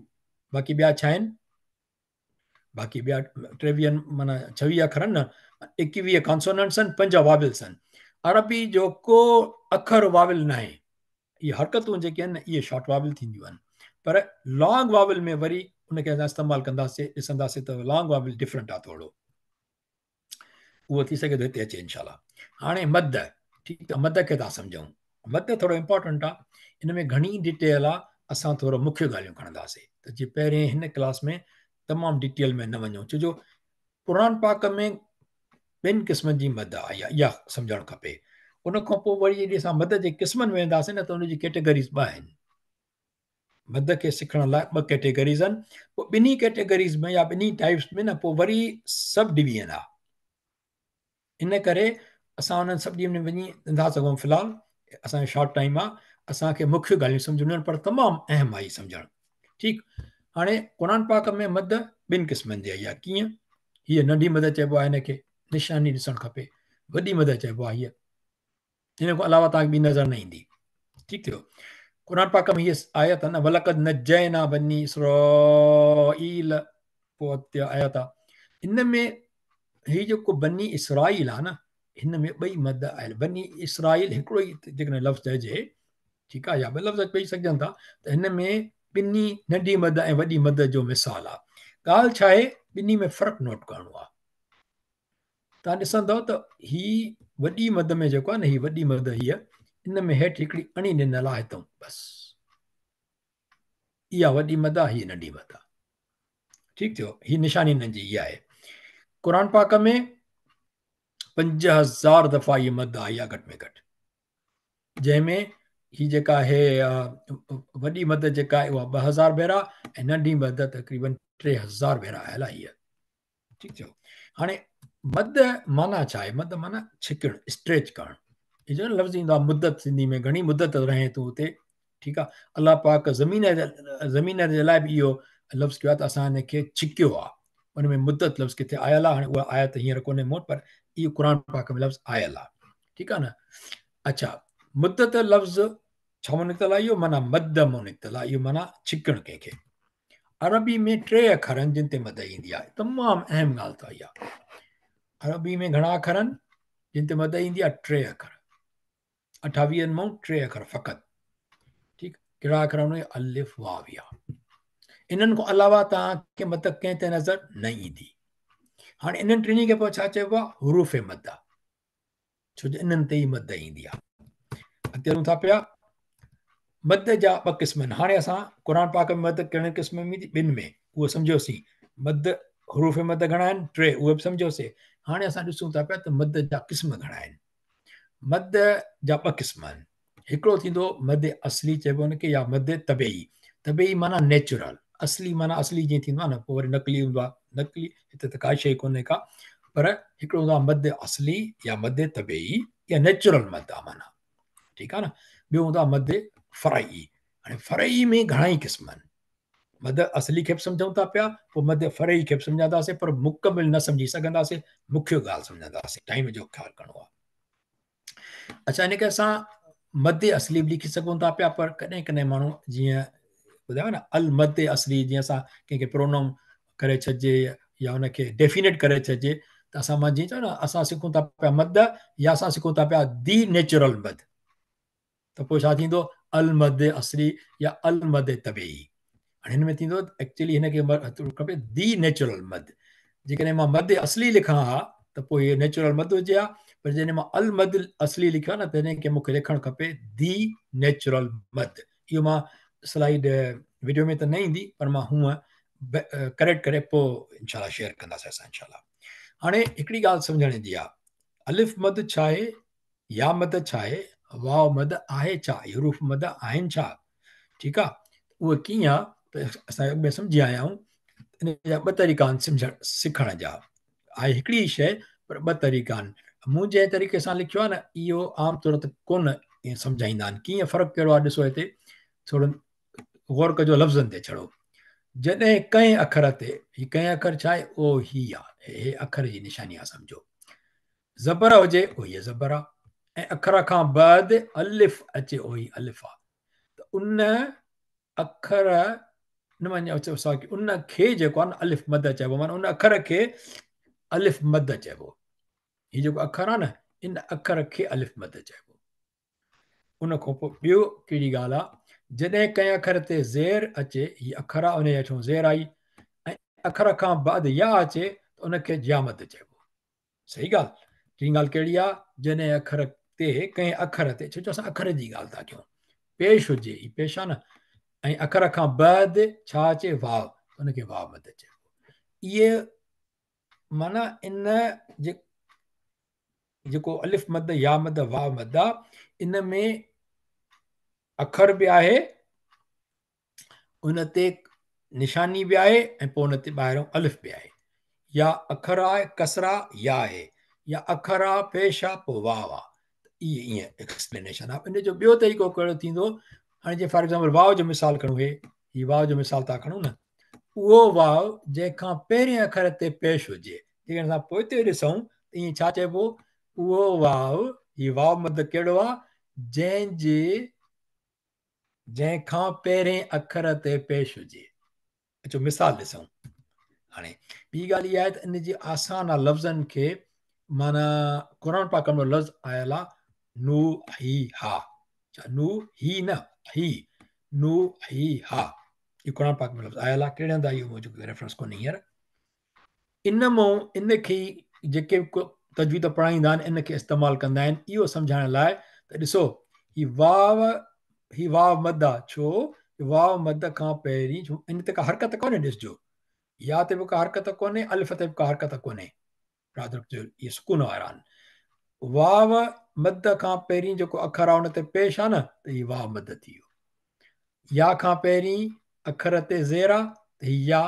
باقي ٻيا ڇا آهن؟ باقي ٻيا ٽيويهه معنيٰ ڇويهه اکر آهن نه، ايڪويهه ڪانسوننٽس آهن، پنج واولز آهن. عربي جو ڪو اکر واول ناهي. اهي حرڪتون جيڪي آهن نه اهي شارٽ واول ٿينديون آهن، پر لانگ واول ۾ وري ان کي اسان استعمال ڪنداسين، ڏسنداسين ته لانگ واول ڊفرنٽ آهي ٿورو، اهو ٿي سگهي ٿو هتي اچي انشاء الله. هاڻي مد، ٺيڪ آهي، مد کي ٿا سمجهون. مد ٿورو امپورٽنٽ آهي، ان ۾ گهڻي ڊيٽيل آهي، اسان ٿورو مکيه ڳالهيون کڻنداسين ته جي پهرين هن ڪلاس ۾ تمام ڊيٽيل ۾ نه وڃون، ڇو جو قرآن پاڪ ۾ ٻن قسمن جي مد آئي آهي، اها سمجهڻ کپي. ان کان پوء وري جڏهن اسان مد جي قسمن ۾ وينداسين نه ته ان جي ڪيٽيگريز ٻه آهن. مد کي سکڻ لاء ٻه ڪيٽيگريز آهن، پوء ٻنهي ڪيٽيگريز ۾ يا ٻنهي ٽائپس ۾ نه پوء وري سب ڊويزن آهي. ان ڪري اسان انهن سب ڊويزن ۾ وڃي نٿا سگهون، في الحال اسان جو شارٽ ٽائيم آهي، اسان کي مکيه ڳالهيون سمجهڻيون آهن، پر تمام اهم آهي سمجهڻ. ٺيڪ، هاڻي قرآن پاڪ ۾ مد ٻن قسمن جي آئي آهي. ڪيئن؟ هيء ننڍي مد چئبو آهي هن کي، نشاني ڏسڻ کپي، وڏي مد چئبو آهي هيء، ان کان علاوه توهان کي ٻي نظر نه ايندي. ٺيڪ ٿيو. قرآن پاڪ ۾ هيء آيت آهي نه، ولقد نجينا بني اسرائيل، پوء اڳتي آيت آهي. ان ۾ هي جيڪو بني اسرائيل آهي نه، هن ۾ ٻئي مد آيل. بني اسرائيل هڪڙو ئي جيڪڏهن لفظ چئجي، ٺيڪ آهي، يا ٻه لفظ چئي سگهجن ٿا، ته هن ۾ ٻنهي ننڍي مد ۽ وڏي مد جو مثال آهي. ڳالهه ڇا آهي، ٻنهي ۾ فرق نوٽ ڪرڻو آهي. توهان ڏسندؤ ته هي وڏي مد ۾ جيڪو آهي نه، هي وڏي مد هيء، ان ۾ هيٺ هڪڙي اڻي ڏنل آهي هتئون، بس اها وڏي مد آهي، هيء ننڍي مد آهي. ٺيڪ ٿيو، هي نشاني هنن جي اها آهي. قرآن پاڪ ۾ 5000 دفعا هيء مد آئي آهي گهٽ ۾ گهٽ، جنهن ۾ هي جيڪا آهي وڏي مد جيڪا آهي اها 2000 ڀيرا ۽ ننڍي مد تقريبن 3000 ڀيرا آيل آهي هيء. ٺيڪ ٿيو. هاڻي مد معنيٰ ڇا آهي؟ مد معنيٰ ڇڪڻ، اسٽريچ ڪرڻ. هي جو لفظ ايندو آهي مدت، سنڌي ۾ گهڻي مدت رهين تون اتي. ٺيڪ آهي، الله پاڪ زمين جي لاء به اهو لفظ ڪيو آهي ته اسان هن کي ڇڪيو آهي. ان ۾ مدت لفظ ڪٿي آيل آهي؟ هاڻي اها آيت هينئر ڪونهي مون وٽ، پر اهو قرآن پاڪ ۾ لفظ آيل آهي. ٺيڪ آهي نه. اڇا، مدت لفظ ڇا مان نڪتل آهي؟ اهو معنيٰ مد مان نڪتل آهي، اهو معنيٰ ڇڪڻ ڪنهن کي. عربي ۾ ٽي اکر آهن جن تي مد ايندي آهي، تمام اهم ڳالهه اٿو اها. عربي ۾ گهڻا اکر آهن جن تي مد ايندي آهي؟ ٽي اکر، اٺاويهن مان ٽي اکر فقط. ٺيڪ، ڪهڙا اکر آهن اهي؟ الف، واو، يا. انهن کان علاوه توهان کي مد ڪنهن تي نظر نه ايندي. هاڻي انهن ٽنهي کي پوء ڇا چئبو آهي؟ حروف مد آهي، ڇو جو انهن تي ئي مد ايندي آهي. اڳتي هلون ٿا پيا. مد جا ٻه قسم آهن. هاڻي اسان قرآن پاڪ ۾ مد ڪهڙن قسم ۾ ايندي؟ ٻن ۾، اهو سمجهيوسين. مد حروف مد گهڻا آهن؟ ٽي، اهو به سمجهيوسين. هاڻي اسان ڏسون ٿا پيا ته مد جا قسم گهڻا آهن. مد جا ٻه قسم آهن. هڪڙو ٿيندو مد اصلي چئبو ان کي، يا مد طبعي. طبعي معنيٰ نيچرل، اصلي معنيٰ اصلي جيئن ٿيندو آهي نه، پوء وري نقلي هوندو آهي. نقلي هتي ته ڪا شيء ڪونهي ڪا، پر هڪڙو هوندو آهي مد اصلي يا مد طبعي يا نيچرل مد آهي معنيٰ، ٺيڪ آهي نه. ٻيو هوندو آهي مد فرعي. هاڻي فرعي ۾ گهڻا ئي قسم آهن. مد اصلي کي به سمجهون ٿا پيا، پوء مد فرعي کي به سمجهنداسين، پر مڪمل نه سمجهي سگهنداسين، مکيه ڳالهه سمجهنداسين. ٽائيم جو خيال ڪرڻو آهي. اڇا، ان کي اسان مد اصلي به لکي سگهون ٿا پيا، پر ڪڏهن ڪڏهن ماڻهو جيئن ٻڌايو نه المد اصلي، جيئن اسان ڪنهن کي پرونوم ڪري ڇڏجي يا ان کي ڊيفينيٽ ڪري ڇڏجي، ته اسان مان جيئن چئو نه اسان سکون ٿا پيا مد، يا اسان سکون ٿا پيا the natural مد، ته پوء ڇا ٿيندو؟ المد اصلي يا المد طبيعي. هاڻي هن ۾ ٿيندو ايڪچولي هن کي کپي the natural مد. جيڪڏهن مان مد اصلي لکان ها ته پوء هي نيچرل مد هجي ها، پر جڏهن مان المد اصلي لکيو آهي نه ته هن کي مون کي لکڻ کپي the natural مد. اهو مان سلائيڊ وڊيو ۾ ته نه ايندي، پر مان هونء ڪريڪٽ ڪري پوء انشاء الله شيئر ڪنداسين اسان انشاء الله. هاڻي هڪڙي ڳالهه سمجهڻ جي آهي، الف مد ڇا آهي، يا مد ڇا آهي، واو مد آهي ڇا، حروف مد آهن ڇا؟ ٺيڪ آ، اهو ڪيئن آ ته اسان اڳ ۾ سمجهي آيا آهيون. ان جا ٻه طريقا آهن سمجهڻ سکڻ جا، آهي هڪڙي ئي شيء پر ٻه طريقا آهن. مون جنهن طريقي سان لکيو آهي نه اهو عام طور تي ڪونه ائين سمجهائيندا آهن. ڪيئن فرق ڪهڙو آهي ڏسو، هتي ٿورو غور ڪجو لفظن تي ڇڙو. جڏهن ڪنهن اکر تي، هي ڪنهن اکر ڇا آهي؟ اهو هي آهي، هي اکر جي نشاني آهي سمجهو. زبر هجي اهو هيء زبر آ ۽ اکر کان بعد الف اچي اهو ئي الف آ ته ان اکر ان کي جيڪو آهي نه الف مد چئبو معنيٰ ان اکر کي الف مد چئبو. هي جيڪو اکر آهي نه ان اکر کي الف مد چئبو. ان کان پوء ٻيو ڪهڙي ڳالهه آهي جڏهن ڪنهن اکر تي زير اچي هي اکر آهي ان جي هيٺون زير آئي ۽ اکر کان بعد يا اچي ته ان کي يا مد چئبو. صحيح ڳالهه. ٽين ڳالهه ڪهڙي آهي جڏهن اکر تي ڪنهن اکر تي ڇو جو اسان اکر جي ڳالهه ٿا ڪيون پيش هجي هي پيش آهي نه ۽ اکر کان بعد ڇا اچي واو ان کي واو مد چئبو. اهي معنيٰ ان جي جيڪو الف مد يا مد واو مد آ ان ۾ اکر به آهي ان تي نشاني به آهي ۽ پوء ان تي ٻاهريون الف به آهي يا اکر آهي ڪسرا يا آهي يا اکر آ پيش آ پوء واو آ اي ائين ايڪسپلينيشن آ ان جو ٻيو طريقو ڪهڙو ٿيندو هاڻي جي فار ايگزامپل واو جو مثال کڻون هي هي واو جو مثال ٿا کڻون نه اهو واو جنهن کان پهرين اکر تي پيش هجي جيڪڏهن اسان پوئتي ڏسون ته ائين ڇا چئبو اهو واو هي واو مد ڪهڙو آ جنهن جي جنهن کان پهرين اکر تي پيش هجي. اچو مثال ڏسون. هاڻي ٻي ڳالهه اها آهي ته ان جي آسان آ لفظن کي معنيٰ قرآن پاڪ ۾ لفظ آيل آ نو هي ها ڇا نو هي نه هي نو هي ها هي قرآن پاڪ ۾ لفظ آيل آ ڪهڙي هنڌ آ اهو منهنجو ريفرنس ڪونهي هينئر ان مون ان کي جيڪي به تجويد پڙهائيندا آهن ان کي استعمال ڪندا آهن اهو سمجهائڻ لاء ته ڏسو هي واو هي واو مد آ ڇو واو مد کان پهرين ڇو ان تي ڪا حرڪت ڪونهي ڏسجو يا تي به ڪا حرڪت ڪونهي الف تي به ڪا حرڪت ڪونهي ياد رکجو اهي سڪون وارا آهن واو مد کان پهرين جيڪو اکر آ ان تي پيش آ نه ته هي واو مد ٿي ويو يا کان پهرين اکر تي زير آ ته هي يا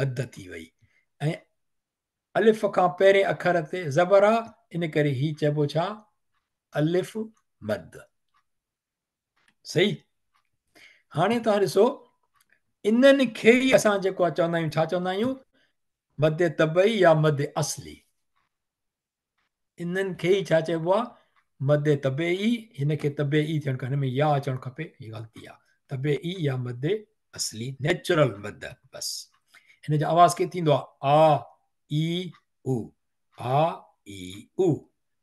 مد ٿي وئي ۽ الف کان پهرين اکر تي زبر آ ان ڪري هي چئبو ڇا الف مد. صحيح هاڻي توهان ڏسو انهن کي ئي اسان جيڪو چوندا آهيون ڇا چوندا آهيون مد طبعي يا مد اصلي. انهن کي ئي ڇا چئبو آهي؟ مد طبيعي، هن کي طبيعي ٿيڻ کپي، هن ۾ يا اچڻ کپي، هي غلطي آهي. طبيعي يا مد اصلي، نيچرل مد، بس. هن جو آواز ڪيئن ٿيندو آهي؟ آ، اي، او، آ، اي، او.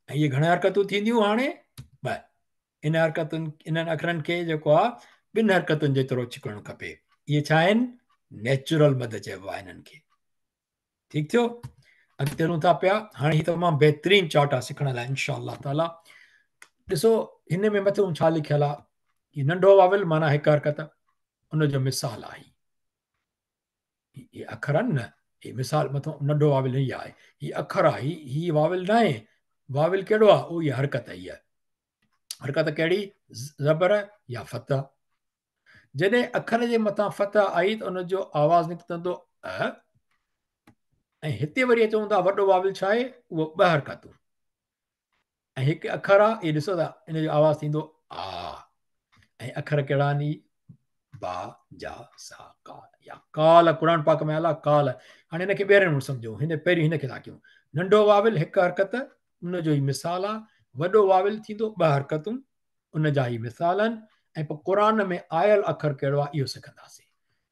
۽ اهي گهڻا حرڪتون ٿينديون هاڻي؟ ٻه. ان حرڪتن، انهن اکرن کي جيڪو آهي ٻن حرڪتن جيترو ڇڪڻ کپي. اهي ڇا آهن؟ نيچرل مد چئبو آهي انهن کي. ٺيڪ ٿيو اڳتي هلون ٿا پيا هاڻي هي تمام بهترين چارٽ آ سکڻ لاء انشاء الله تعالي ڏسو هن ۾ مٿي ڇا لکيل آ هي ننڍو واول معنی هڪ حرڪت ان جو مثال آهي هي اکر آهن نه هي مثال مٿو ننڍو واول هي آهي هي اکر آهي هي واول نه آهي واول ڪهڙو آ او هي حرڪت هي حرڪت ڪهڙي زبر يا فتح جڏهن اکر جي مٿان فتح آئي ته ان جو آواز نڪتندو ا ۽ هتي وري اچون ٿا وڏو واول ڇا آهي اهو ٻه حرڪتون ۽ هڪ اکر آ اهي ڏسو ٿا ان جو آواز ٿيندو آ ۽ اکر ڪهڙا آهن با جا سا قا يا قال قرآن پاڪ ۾ آيل آ قال هاڻي هن کي ٻيهر نموني سمجھو هن پهرين هن کي ٿا ڪيون ننڍو واول هڪ حرڪت ان جو ئي مثال آ وڏو واول ٿيندو ٻه حرڪتون ان جا هي مثال آهن ۽ پوء قرآن ۾ آيل اکر ڪهڙو آهي اهو سکنداسين.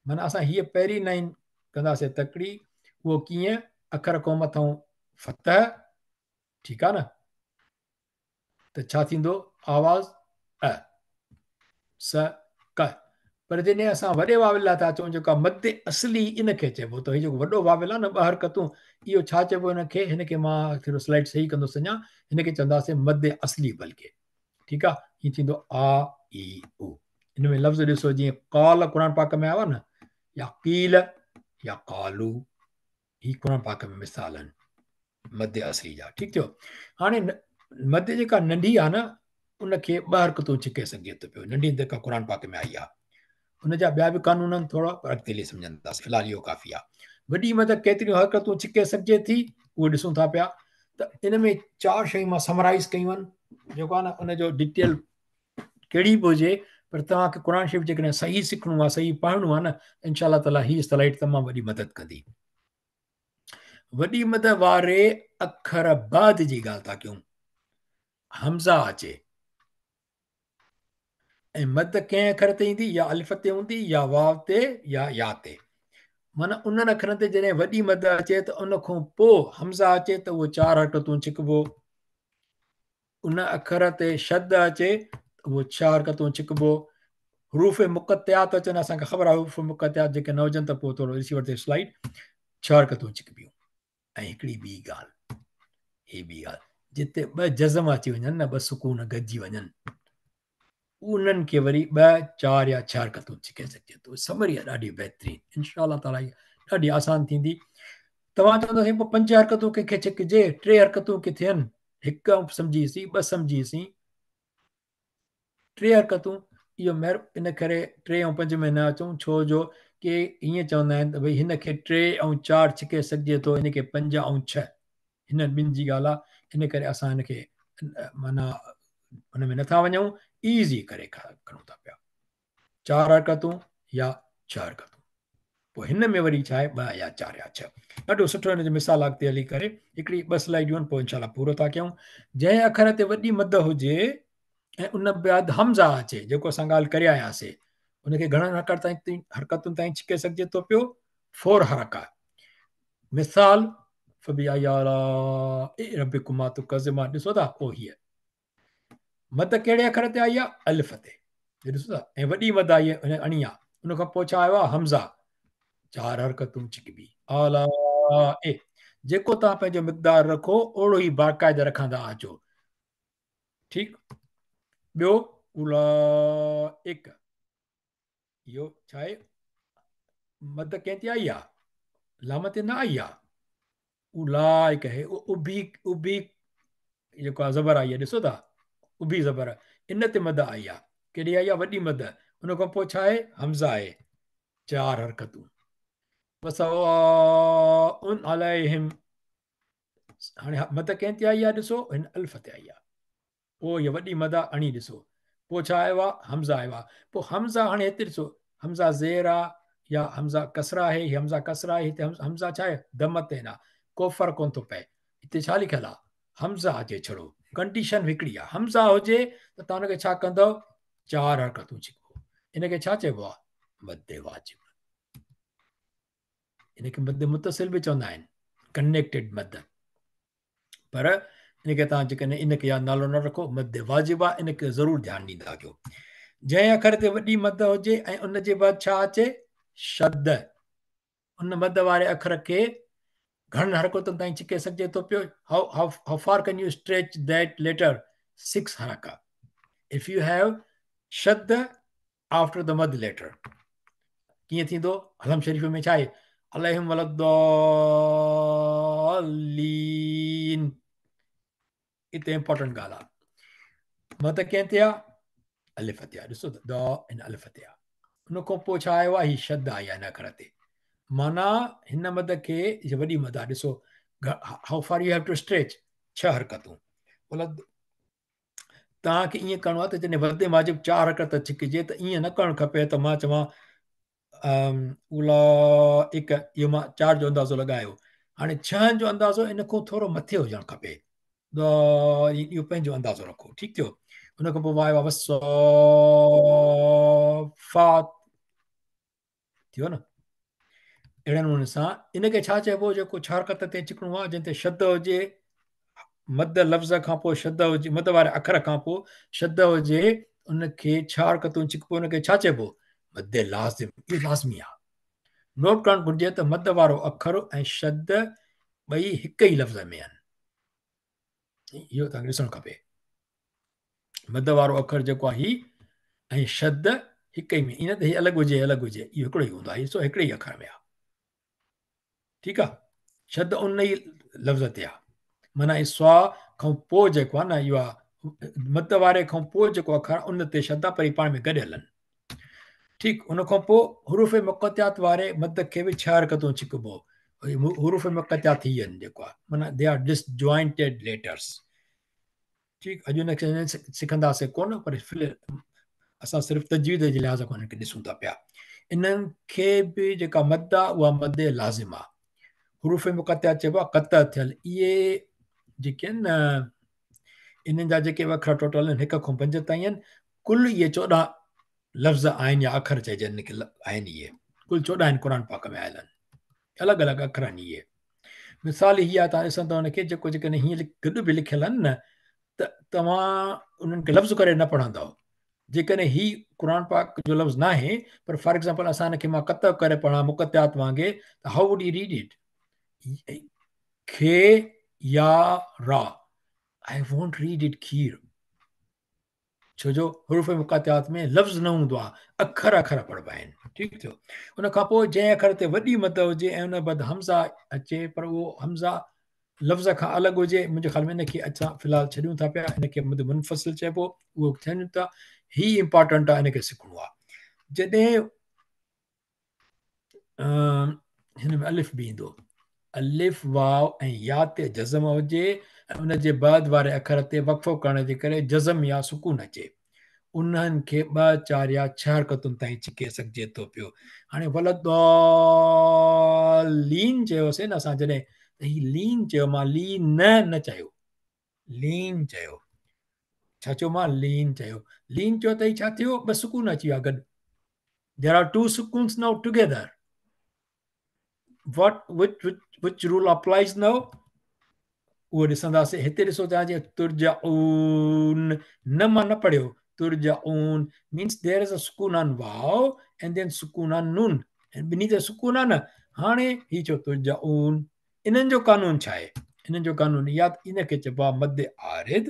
معنيٰ اسان هيء پهرين لائين ڪنداسين تڪڙي، اهو ڪيئن، اکر کان مٿئون فتح، ٺيڪ آهي نه، ته ڇا ٿيندو آواز ا، س، ڪ، پر جڏهن اسان وڏي واول لاء ٿا چئون جيڪا مد اصلي ان کي چئبو ته هي جيڪو وڏو واول آهي نه ٻه حرڪتون اهو ڇا چئبو هن کي هن کي مان ٿورو سلائيڊ صحيح ڪندس اڃا هن کي چونداسين مد اصلي بلڪه ٺيڪ آ هي ٿيندو آ اي او ان ۾ لفظ ڏسو جيئن قال قرآن پاڪ ۾ آيو آ نه يا قيل يا قالو هي قرآن پاڪ ۾ مثال آهن مد اصلي جا ٺيڪ ٿيو هاڻي مد جيڪا ننڍي آ نه ان کي ٻه حرڪتون ڇڪي سگهجي ٿو پيو ننڍي جيڪا قرآن پاڪ ۾ آئي آ ان جا ٻيا به قانون آهن ٿورا پر اڳتي هلي سمجهنداسين في الحال اهو ڪافي آ وڏي مد ڪيتريون حرڪتون ڇڪي سگهجي ٿي اهو ڏسون ٿا پيا ته ان ۾ چار شيون مان سمرائز ڪيون آهن جيڪو آ نه ان جو ڊيٽيل ڪهڙي به هجي پر توهان کي قرآن شريف جيڪڏهن صحيح سکڻو آ صحيح پڙهڻو آ نه انشاء الله تعالي هي سلائيڊ تمام وڏي مدد ڪندي وڏي مد واري اکر بعد جي ڳالهه ٿا ڪيون. همزه اچي ۽ مد ڪنهن اکر تي ايندي يا الف تي هوندي يا واو تي يا يا تي معنيٰ انهن اکرن تي جڏهن وڏي مد اچي ته ان کان پوء همزه اچي ته اهو چار حرڪتون ڇڪبو ان اکر تي شد اچي ته اهو ڇهه حرڪتون ڇڪبو حروف مقطعات اچن اسان کي خبر آهي حروف مقطعات جيڪي نه هجن ته پوء ٿورو ڏسي وٺجي سلائيڊ ڇهه حرڪتون ڇڪبيون ۽ هڪڙي ٻي ڳالهه، هي ٻي ڳالهه، جتي ٻه جزم اچي وڃن نه، ٻه سڪون گڏجي وڃن، انهن کي وري ٻه، چار يا ڇهه حرڪتون ڇڪي سگهجي ٿو. سمري آهي ڏاڍي بهترين. انشاء الله تعاليٰ هي ڏاڍي آسان ٿيندي. توهان چوندو سائين پوء پنج حرڪتون ڪنهن کي ڇڪجي، ٽي حرڪتون ڪٿي آهن؟ هڪ سمجهيسين، ٻه سمجهيسين. ٽي حرڪتون اهو مهر ان ڪري ٽي ۽ پنج ۾ نه اچون ڇو جو ڪي ائين چوندا آهن ته ڀئي هن کي ٽي ۽ چار ڇڪي سگهجي ٿو هن کي پنج ۽ ڇهه هنن ٻن جي ڳالهه آهي ان ڪري اسان هن کي معنيٰ ان ۾ نٿا وڃون ايزي ڪري کڻون ٿا پيا چار حرڪتون يا ڇهه حرڪتون پوء هن ۾ وري ڇا آهي ٻه يا چار يا ڇهه. ڏاڍو سٺو هن جو مثال اڳتي هلي ڪري هڪڙي ٻه سلائيڊون آهن پوء انشاء الله پورو ٿا ڪيون. جنهن اکر تي وڏي مد هجي ۽ ان بعد همزه اچي جيڪو اسان ڳالهه ڪري آياسي ان کي گهڻن حرڪتن تائين ڇڪي سگهجي ٿو پيو فور حرڪه مثال فبأي آلاء ربڪما تڪذبان ڏسو ٿا او هيء مد ڪهڙي اکر تي آئي آهي؟ الف تي. هي ڏسو ٿا ۽ وڏي مد آئي آهي اڻي آ. ان کان پوء ڇا آيو آهي؟ همزه. چار حرڪتون ڇڪبي. آلاء جيڪو توهان پنهنجو مقدار رکو اوڙو ئي باقاعده رکندا اچو. ٺيڪ. ٻيو اولئڪ اهو ڇا آهي؟ مد ڪنهن تي آئي آ؟ لام تي نه آئي آ. اولئڪ هي اڀي اڀي جيڪو آ زبر آئي آ ڏسو ٿا اڀي زبر ان تي مد آئي آ ڪيڏي آئي آ وڏي مد ان کان پوء ڇا آهي همزه آهي چار حرڪتون وسواء عليهم هاڻي مد ڪنهن تي آئي آ ڏسو هن الف تي آئي آ پوء هيء وڏي مد آ اڻي ڏسو. پوء ڇا آيو آ؟ همزه آيو آ. پوء همزه هاڻي هتي ڏسو، همزه زير آ يا همزه ڪسره آهي، هي همزه ڪسره آهي، هتي همزه ڇا آهي؟ ضمتين آ. ڪو فرق ڪونه ٿو پئي. هتي ڇا لکيل آ؟ همزه هجي ڇڙو. ڪنڊيشن هڪڙي آ. همزه هجي ته توهان ان کي ڇا ڪندؤ؟ چار حرڪتون ڇڪبو. ان کي ڇا چئبو آ؟ مد واجب. ان کي مد متصل به چوندا آهن. ڪنيڪٽيڊ مد. پر ان کي توهان جيڪڏهن ان کي يا نالو نه رکو مد واجب آهي ان کي ضرور ڌيان ڏيندا ڪيو جنهن اکر تي وڏي مد هجي ۽ ان جي بعد ڇا اچي شد ان مد واري اکر کي گهڻن حرڪتن تائين ڇڪي سگهجي ٿو پيو how how how far can you stretch that letter 6 حرڪه if you have شد آفٽر the مد ليٽر ڪيئن ٿيندو الحم شريف ۾ ڇا آهي عليهم ولا الضالين اتي امپورٽنٽ ڳالهه آهي مد ڪنهن تي آهي الف تي آهي ڏسو ته دا ان الف تي آهي ان کان پوء ڇا آيو آهي هي شد آئي آهي هن اکر تي معنيٰ هن مد کي وڏي مد آهي ڏسو how far you have to stretch ڇهه حرڪتون مطلب توهان کي ائين ڪرڻو آهي ته جڏهن مد واجب چار حرڪت ڇڪجي ته ائين نه ڪرڻ کپي ته مان چوان اولئڪ اهو مان چار جو اندازو لڳايو هاڻي ڇهن جو اندازو ان کان ٿورو مٿي هجڻ کپي اهو پنهنجو اندازو رکو ٺيڪ ٿيو ان کان پوء آيو والصافات ٿيو نه اهڙي نموني سان ان کي ڇا چئبو جيڪو ڇهه حرڪت تي ڇڪڻو آهي جنهن تي شد هجي مد لفظ کان پوء شد هجي مد واري اکر کان پوء شد هجي ان کي ڇهه حرڪتون ڇڪبو ان کي ڇا چئبو مد لازم اهو لازمي آهي نوٽ ڪرڻ گهرجي ته مد وارو اکر ۽ شد ٻئي هڪ ئي لفظ ۾ آهن اهو توهان کي ڏسڻ کپي مد وارو اکر جيڪو آهي ۽ شد هڪ ئي ۾ ائين نه ته هي الڳ هجي الڳ هجي اهو هڪڙو ئي هوندو آهي سو هڪڙي ئي اکر ۾ آهي ٺيڪ آهي شد ان ئي لفظ تي آهي معنيٰ صا کان پوء جيڪو آهي نه اهو آهي مد واري کان پوء جيڪو اکر ان تي شد آهي پر هي پاڻ ۾ گڏ هلن ٺيڪ ان کان پوء حروف مقطعات واري مد کي به ڇهه حرڪتون ڇڪبو حروف مقطعات هي آهن جيڪو آهي معنيٰ they are ڊس جوائنٽيڊ ليٽرس ٺيڪ اڄ ان کي سکنداسين ڪونه پر اسان صرف تجويد جي لحاظ کان انهن کي ڏسون ٿا پيا انهن کي به جيڪا مد آهي اها مد لازم آهي حروف مقطعه چئبو آهي قطع ٿيل اهي جيڪي آهن نه انهن جا جيڪي به اکر ٽوٽل آهن هڪ کان پنج تائين آهن. ڪل اهي 14 لفظ آهن يا اکر چئجن ان کي آهن اهي ڪل 14 آهن قرآن پاڪ ۾ آيل آهن. الڳ الڳ اکر آهن اهي. مثال هي آهي توهان ڏسندؤ ان کي جيڪو جيڪڏهن هيئن گڏ به لکيل آهن نه ته توهان انهن کي لفظ ڪري نه پڙهندؤ. جيڪڏهن هي قرآن پاڪ جو لفظ ناهي پر فار ايگزامپل اسان ان کي مان قطع ڪري پڙهان مقطعات وانگي ته how would you read it? کي يا را I won't read it کير ڇو جو حروف مقطعات ۾ لفظ نه هوندو آهي اکر اکر پڙهبا آهن ٺيڪ ٿيو ان کان پوء جنهن اکر تي وڏي مد هجي ۽ ان بعد همزه اچي پر اهو همزه لفظ کان الڳ هجي منهنجي خيال ۾ ان کي اسان في الحال ڇڏيون ٿا پيا ان کي مد منفصل چئبو اهو ٿين ٿا هي امپارٽنٽ آهي ان کي سکڻو آهي جڏهن هن ۾ الف به ايندو الف واو ۽ يا تي جزم هجي ۽ ان جي بعد واري اکر تي وقفو ڪرڻ جي ڪري جزم يا سڪون اچي انهن کي ٻه چار يا ڇهه حرڪتن تائين ڇڪي سگهجي ٿو پيو هاڻي ولضالين چيوسين نه اسان جڏهن ته هي لين چيو مان لي نه نه چيو لين چيو ڇا چيو مان لين چيو لين چيو ته هي ڇا ٿيو ٻه سڪون اچي ويا گڏ There are two sukuns now together. What which rule applies now? اهو ڏسنداسين هتي ڏسو توهان جي ترجعون نه مان نه پڙهيو ترجعون means there is a sukoon on wow and then sukoon on نون ۽ ٻنهي تي سڪون آ نه هاڻي هي ڇو ترجعون انهن جو قانون ڇا آهي انهن جو قانون يا ان کي چئبو آهي مد عارض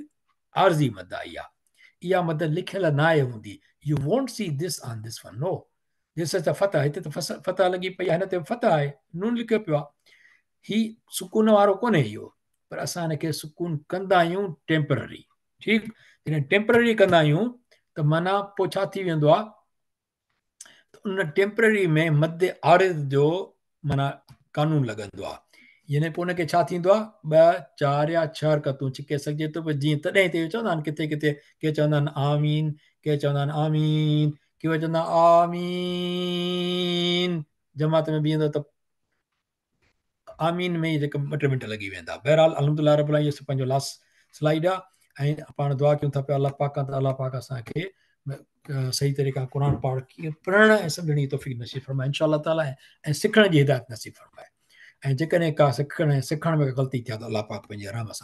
عارضي مد آهي اها اها مد لکيل ناهي هوندي you won't see this on this one no this is فتح هتي ته فتح لڳي پئي آهي هن تي فتح آهي نون لکيو پيو آهي هي سڪون وارو ڪونهي اهو پر اسان هن کي سڪون ڪندا آهيون ٽيمپرري ٺيڪ جڏهن ٽيمپرري ڪندا آهيون ته معنيٰ پوء ڇا ٿي ويندو آهي ته ان ٽيمپرري ۾ مد عارض جو معنيٰ قانون لڳندو آهي يعني پوء ان کي ڇا ٿيندو آهي ٻه چار يا ڇهه حرڪتون ڇڪي سگهجي ٿو پر جيئن تڏهن هتي چوندا آهن ڪٿي ڪٿي ڪي چوندا آهن آمين ڪي چوندا آهن آمين ڪي چوندا آمين جماعت ۾ بيهندو ته آمين ۾ ئي جيڪا ٻه ٽي منٽ لڳي ويندا بهرحال الحمد لله رب العالمين اهو پنهنجو لاسٽ سلائيڊ آ ۽ پاڻ دعا ڪيون ٿا پيا الله پاڪ کان ته الله پاڪ اسان کي صحيح طريقي سان قرآن پاڪ پڙهڻ ۽ سمجھڻ جي توفيق نصيب فرمائي انشاء الله تعالي ۽ سکڻ جي هدايت نصيب فرمائي ۽ جيڪڏهن ڪا سکڻ ۽ سکڻ ۾ غلطي ٿي ته الله پاڪ پنهنجي رحم سان